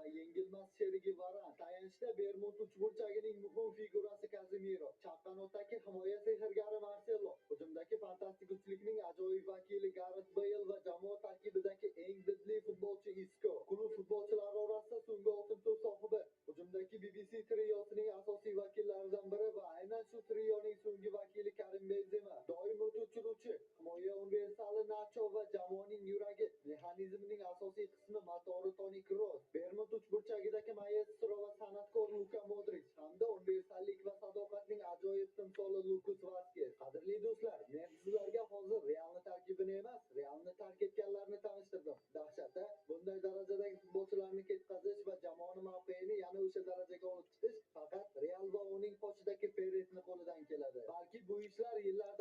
va yengilmas sherigi Varan. Tayanchda Bermud uchburchagining muhim figurasi Kazemiro, chap qanotdagi himoya sehrgari Marcelo, hujumdagi fantastik uchlikning ajoyib vakili Garet Beyl va jamoa tarkibidagi eng didli futbolchi Isco. Klub futbolchilari orasida so'nggi oltin to'p sohibi, hujumdagi BBC triosining asosiy vakillaridan biri va aynan shu trioning so'nggi vakili Karim Benzema. Doim o't o'chiruvchi, himoya universali Nacho va jamoaning yuragi, mexanizmining asosiy qismi motori Toni Kroos. Bermud uchburchagidagi maestro va san'atkor Luka Modrich hamda universallik va sadoqatning ajoyib timsoli Lukas Vaskes. Qadrli do'stlar, men sizlarga hozir Realni tarkibini emas, Realni tark etganlarni tanishtirdim. Dahshat-a? Bunday darajadagi futbolchilarni ketkazish va jamoani mavqeini yana o'sha darajaga olib chiqish faqat Real va uning qoshidagi Peresni qo'lidan keladi. Balki bu ishlar yillar